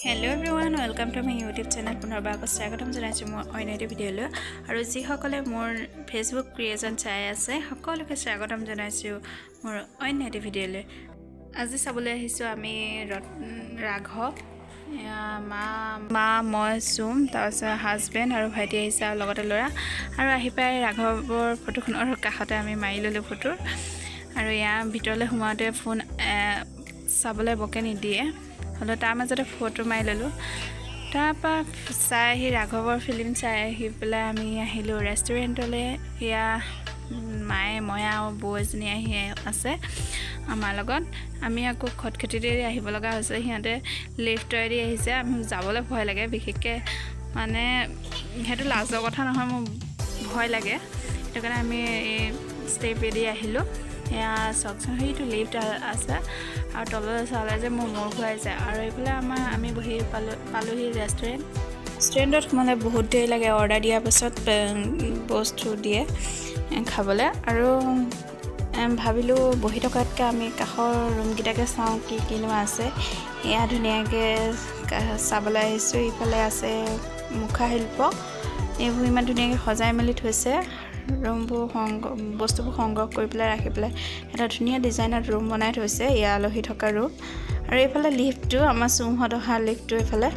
Hello everyone, welcome to my YouTube channel. পুনৰবাৰ আকৌ স্বাগতম জনাইছোঁ মোৰ অন্য এটি ভিডিঅ'লৈ। আৰু যিসকলে মোৰ ফেচবুক ক্ৰিয়েশ্যন চাই আছে, সকলোকে স্বাগতম জনাইছোঁ মোৰ অন্য এটি ভিডিঅ'লৈ। আজি চাবলৈ আহিছোঁ আমি ৰাঘৱ। এয়া মা, মই, চুম, তাৰপিছত হাজবেণ্ড আৰু ভাইটি আহিছে আৰু লগতে ল'ৰা। আৰু আহি পাই ৰাঘৱৰ ফটোখনৰ কাষতে আমি মাৰি ল'লোঁ ফটো। আৰু ইয়াৰ ভিতৰলৈ সোমাওঁতে ফোন চাবলৈ বৰকৈ নিদিয়ে, হ'লেও তাৰ মাজতে ফটো মাৰি ল'লোঁ। তাৰপৰা চাই আহি, ৰাঘৱৰ ফিল্ম চাই আহি পেলাই আমি আহিলোঁ ৰেষ্টুৰেণ্টলৈ। এয়া মায়ে, মই আৰু বৌ এজনী আহি আছে আমাৰ লগত। আমি আকৌ খটখটিতেদি আহিব লগা হৈছে, সিহঁতে লিফ্টেদি আহিছে। আমি যাবলৈ ভয় লাগে বিশেষকৈ, মানে সেইটো লাজৰ কথা নহয়, মোৰ ভয় লাগে। সেইটো কাৰণে আমি এই ষ্টেপেদি আহিলোঁ। এয়া চাওকচোন, সেইটো লিফ্ট আছে আৰু তললৈ চালে যে মোৰ মূৰ ঘূৰাই যায়। আৰু এইফালে আমি বহি পালোহি ৰেষ্টুৰেণ্ট। ৰেষ্টুৰেণ্টত সোমালে বহুত দেৰি লাগে। অৰ্ডাৰ দিয়াৰ পাছত বস্তু দিয়ে খাবলৈ। আৰু ভাবিলোঁ বহি থকাতকৈ আমি কাষৰ ৰুমকেইটাকে চাওঁ, কি কিনো আছে। এয়া ধুনীয়াকৈ চাবলৈ আহিছোঁ। ইফালে আছে মুখা শিল্প, এইবোৰ ইমান ধুনীয়াকৈ সজাই মেলি থৈছে। ৰুমবোৰ সংগ্ৰহ, বস্তুবোৰ সংগ্ৰহ কৰি পেলাই ৰাখি পেলাই এটা ধুনীয়া ডিজাইনত ৰুম বনাই থৈছে। এয়া আলহী থকা ৰুম। আৰু এইফালে লিফ্টটো, আমাৰ চুমহঁত অহা লিফ্টটো এইফালে।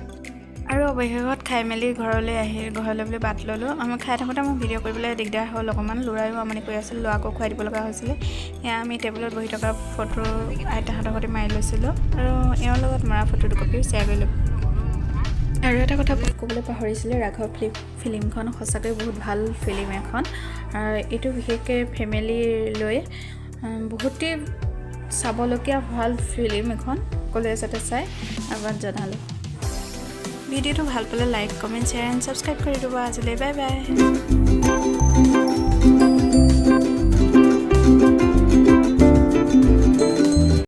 আৰু অৱশেষত খাই মেলি ঘৰলৈ আহি, ঘৰলৈ বুলি বাট ল'লোঁ। আমি খাই থাকোঁতে মোৰ ভিডিঅ' কৰিবলৈ দিগদাৰ হ'ল অকণমান। ল'ৰায়ো আমনি কৰি আছিল, ল'ৰাকো খুৱাই দিব লগা হৈছিলে। এয়া আমি টেবুলত বহি থকা ফটো আইতাহঁতৰ সৈতে মাৰি লৈছিলোঁ আৰু এওঁৰ লগত মৰা ফটো দুকপিও শ্বেয়াৰ কৰিলোঁ। আৰু এটা কথা ক'বলৈ পাহৰিছিলোঁ, ৰাঘৱ ফিল্মখন সঁচাকৈ বহুত ভাল ফিল্ম এখন। আৰু এইটো বিশেষকৈ ফেমিলি লৈ বহুতেই চাবলগীয়া ভাল ফিল্ম এখন। সকলোৱে যাতে চাই আহ্বান জনালোঁ। ভিডিঅ'টো ভাল পালে like, comment, share and subscribe কৰি দিব। আজিলৈ বাই বাই।